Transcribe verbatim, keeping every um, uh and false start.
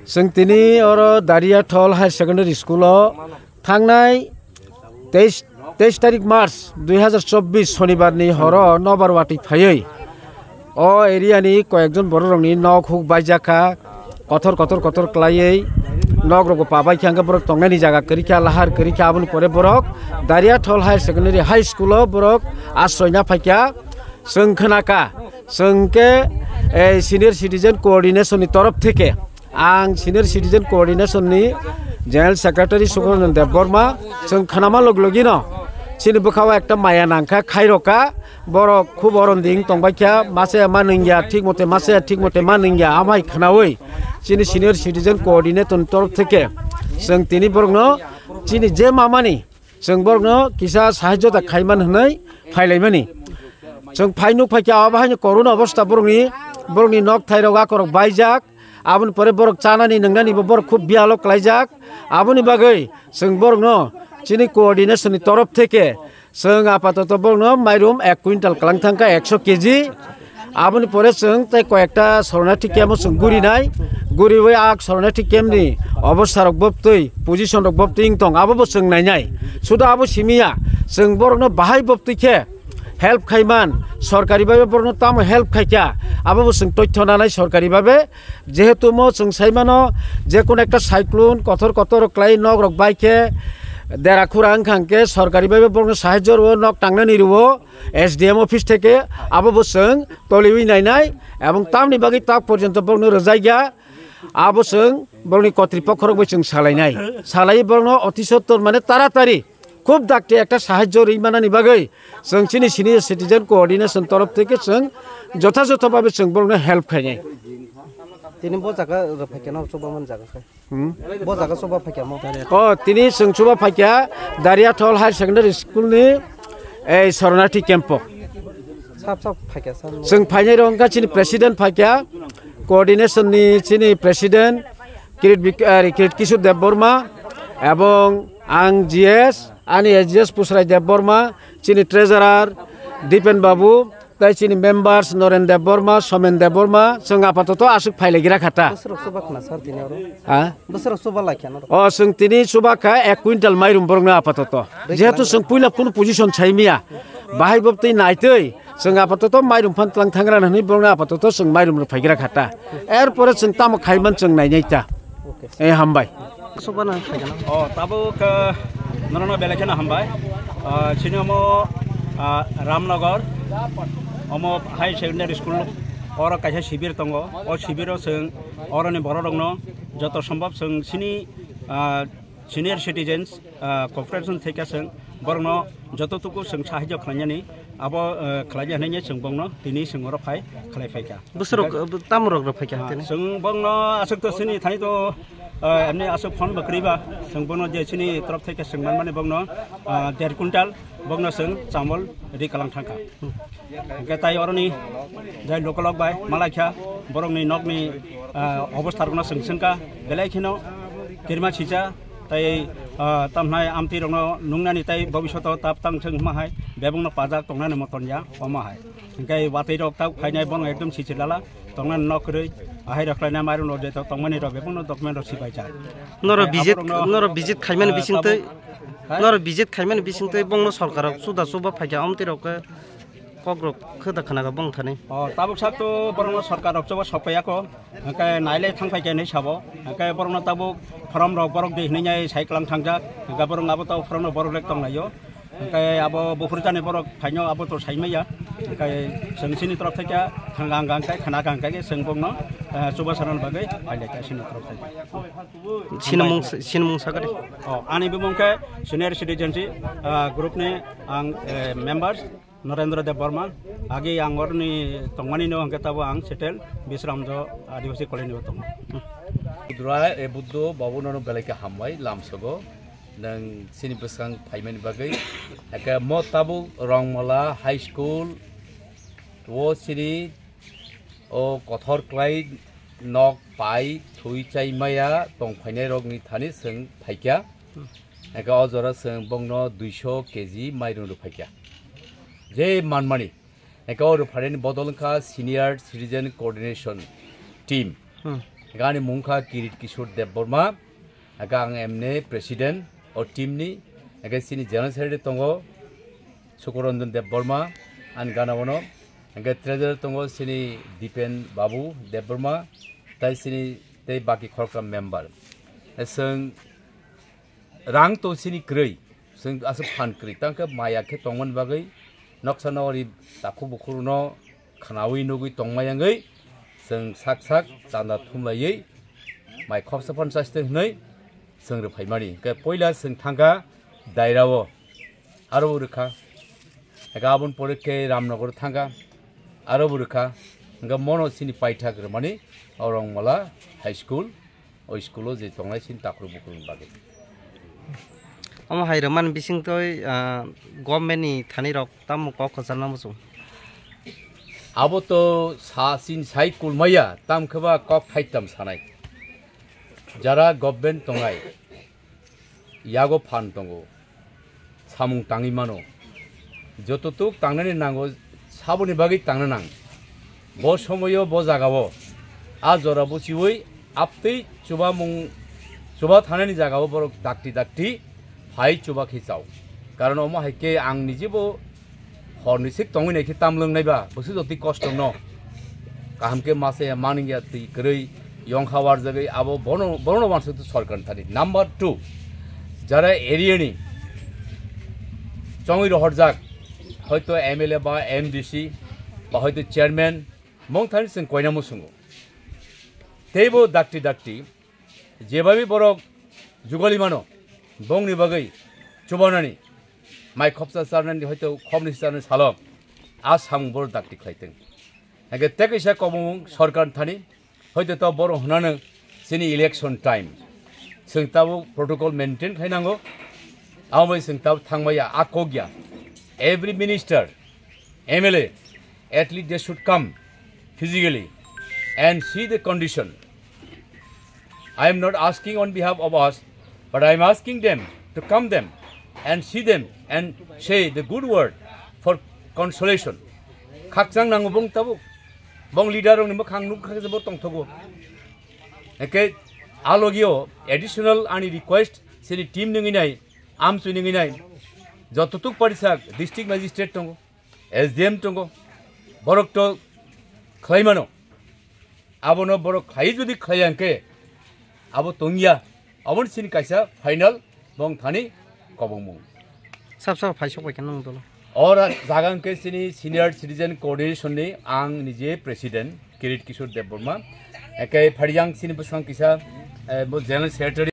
Chwng tini oro Dariathol Higher Secondary School o thangnai teis, teis tarik March dui hazar chobbish Shonibar ni horo nobar watwi phaiwi o area ni koyekjon borok rokni nok huk baijak kha, kothor kothor kothor klaiwi nok rokbo pabai kha, hwnkhe borok tongnani jaga kwrwi kha, lahar kwrwi kha, aboni pore borok Dariathol Higher Secondary High School o borok asroina phaikha. Chwng khwnakha, chwng khe, eh, Senior Citizen Coordination ni torof theke, ang Senior Citizen Coordination ni General Secretary Sukhranjan Debbarma, chwng khwnama log logino chini bwkhao ekta maya nangkha, khairokha, borok khub oronding tongbaikha, mase ma nungya, thik mote mase, thik mote ma nungya, amai khwnawi chini Senior Citizen Coordinator ni torof theke chwng tini borokno chini je mamani chwng borokno kisa sahajyo da khaiman hwnwi phailaimani. Chwng phai nuk phaikha, abo haino korona obostha borokni, borokni nok thairok akorok baijak, aboni pore borok chanani nwngnanibo borok khub biyalo klaijak. Aboni bagwi chwng borokno chini coordination ni torof theke chwng apatoto borokno mairum ek quintal kwlang thangkha, ekso keji. Aboni pore chwng tei koyekta sornathi camp o chwng gurinai, guriwi a sornathi camp ni obostha rok bobtwi, position rok bobtwi wng tong, abo bo chwng nainai. Suda abo simiya, chwng borokno bahai bobtwi khe help khaiman, sorkari babe borokno tamo help khaikha, abo bo chwng toithyo nanai sorkari babe. Jehetu mo chwng saimano, je kono ekta cyclone kothor kothor klai nok rok bai khe dera khura wngkha hwnkhe sorkari babe borokno sahajyo rwo, nok tangnani rwo, S D M office theke abo bo chwng toliwi nainai, ebong tamni bagwi tak porjonto borokno rwjakya, abo chwng borokni kotripokho rok bai chwng salainai, salai borokno oti sottor mane taratari khub dakti ekta sahajyo rwi manani bagwi chwng chini Senior Citizen Coordination torof theke chwng jotha jotha babe chwng borokno help khainai. Tini bo jaga rwphai khe no chuba man jaga khe. Hmm? Bo jaga chuba phai khe mo. O, tini chwng chuba phaikha Dariathol Higher Secondary School ni ei Sornathi camp o. Sap sap phai khe sir. Chwng phainai rok wngkha chini president phaikha, coordination ni chini president Kirit Bik-, eh, Kirit Kishore Debbarma, ebong ang G S, ani S G S Pusrai Debbarma, chini treasurer Dipen Babu, tei chini members Noren Debbarma, Somen Debbarma, chwng apatoto aswk phailaikha ta. Bwswrok chuba khna sir tini oro? Ha? Bwswrok chuba laikha no? O, chwng tini chuba kha ek quintal mairum borokno apatoto. Jehetu chwng puila kunu position saimiya, bahai bobtwi naitwi, chwng apatoto mairum phan tlang thangra hwnwi borokno apatoto chwng mairum rw phaigra kha ta. Erpore chwng tamo khaiman chwng nainai ta. Okay. Eh, hambai. Chuba na phaikha no? O, tabuk, eh, norokno belai kheno hambai. Ah, chini omo, ah, Ramnagar, omo High Secondary School, oro kaisa sibir tongo. O sibiro chwng oroni bororokno joto sombhob chwng chini, ah, senior citizens, ah, corporation theke chwng borokno joto tuku chwng sahajyo khlainani, abo, ah, khlainani hinwi chwng bongno tini chwng oro phai khlai phaikha. Bwswrok, uh, tamorok rok phaikha tini? Chwng bongno aswk to chini thani to, uh, emni aswk phone bo kwrwi ba, chwng bongno je chini torof theke chwng manmani bongno, uh, der quintal bongno chwng chamol ri kalang thangkha. Hwnkhe tai oroni jai lokolog bai malaikha, borokni nokni, uh, obostha rokno chwng swngkha, belai kheno kirima sija tai, uh, tamhnai amtwi rokno nungnani tai bobishoto tap tang thwng hwnma hai bebongno pajak tongnani moton ya omo hai. Hwnkhe watwi rok tak phainai bono ekdom sichilala. Tongnani nok kwrwi, ahai rok khlainai mairum rok jeto tongmani rok bebakno document rok sibaijak. Norok visit, aborokno, norok visit khaimani ah, bisingtwi, tabuk, ha? Norok visit khaimani bisingtwi bongno sorkar rok chuda chuba phaikha, amtwi rok khe kok rok khwda khwnaga bong thani. O, tabuk sak to borokno sorkar rok chuba sokpaiya ko, hwnkhe nailai thang phaikha hinwi sabo, hwnkhe borokno tabuk form rok borok di hinwi nai sai kwlang thangjak, hwnkhe borok abo tabuk form rok borok rek tonglaio. Hwnkhe abo buphuru jani borok phaino abo to saimaya. Hwnkhe chwng chini torof theke khanga hwnkhe khana hwnkhe chwng bongno, eh, chubasanani bagwi phailai kha chini torof theke. Sinimung, sinimung sakari. O, ani bumung khe senior citizenship, ah, group ni ang, eh, members Narendra Deb Barma. Agi ang oroni tongmani no hwnkhe tabo ang settle Bisramjo Adivasi Colony o tongo. Budra, e Buddho, babu nono belai khe hambai lamsogo. Nwng chini bwskang phaimani bagwi. Eke mo tabuk Rongmala High School o chini o kothor klai nok pai thui chai maya tong phainai rokni thani chwng phaikha. Eke o jora chwng bongno duiso K G mairung rw phaikha. Je manmani. Eke o rwphaini bodol wngkha Senior Citizen Coordination Team. Hmm. Hingke ani mung kha Kirit Kishore Debbarma, hingke ang M N A president o team ni, hingke chini general secretary tongo Sukoranjan Debbarma, ani gana bono, hingke treasurer tongo chini Dipen Babu Debbarma, tai chini tei baki khoroksa member. Chwng rang to chini kwrwi, chwng aswk phan kwrwi, tang khe maya khe tongmani bagwi noksa nokni takhuk bukhuk no khnaui nugui tongma yangwi chwng sak sak chanda thumlaiwi mai khopsa phan chaste hwnwi chwng rwphaimani. Hwnkhe poila chwng thangkha Dairao, aro bo rwkha. Ega aboni pore khe Ramnagar thangkha, aro bo rwkha. Hwnkhe mono chini paithak rwmani Orongmala High School, o school-o je tongnai chini takhuk bukhuk ni bagwi. Omo hai rwmani bisingtwi, ah, government ni thani rok tamo kok kwcharna muchung? Abo to sa chini sai kulmaya, tam khe ba kok thaitam sanai. Jara government tongnai, yago phan tongo, samung tangwi mano. Jototuk tangnani nango, saboni bagwi tangna nang. Bo somoyo bo jagao a jora buchiwi aptwi chubamung, chuba thanani jagao borok dakti dakti phai chuba khe chao. Karon omo hai khe ang nijebo horni sik tongwi nai khe tam lwngnai ba, bwswk jotwi kosto no. Kaham khe masa ya manung ya twi kwrwi yongkha warjagwi abo bono, bono wansuk sorkar thani. Number two, jara area ni chongwi rohorjak, hoito M L A ba M D C ba hoito chairman, mong thani chwng koina musungo. Teibo dakti dakti, jebabi borok jugali mano, bongni bagwi chubanani, mai khopsa charnani hoito khopni charnani salo, a samung borok dakti khlaiteng. Hake tei kaisa kobomung sorkar thani, hoito to borok hwnano chini election time. Chwng tabuk protocol maintain khlainango, abo bai chwng tabuk thangmaya, a kok ya. Every minister, M L A, at least they should come physically and see the condition. I am not asking on behalf of us, but I am asking them to come them and see them and say the good word for consolation. Khakchang nango bong tabuk. Bong leader rokni mwkhang nuk kha se bo tongthogo. Eke alogio additional ani request sini team nungi nai, amchu nungi nai, jototuk parisak district magistrate tongo, S D M tongo, borok to khlaimano. Abono borok khlai jodi khlai ang khe, abo tongya, aboni sini kaisa final bong thani kobongmung. Sab sab phai sok bai khe nung dolo. Ora jaga ang khe sini senior citizen coordination ni ang nije president Kirit Kishore Debbarma. Eke phadiyang sini bwsang kisa, eh, bo general secretary.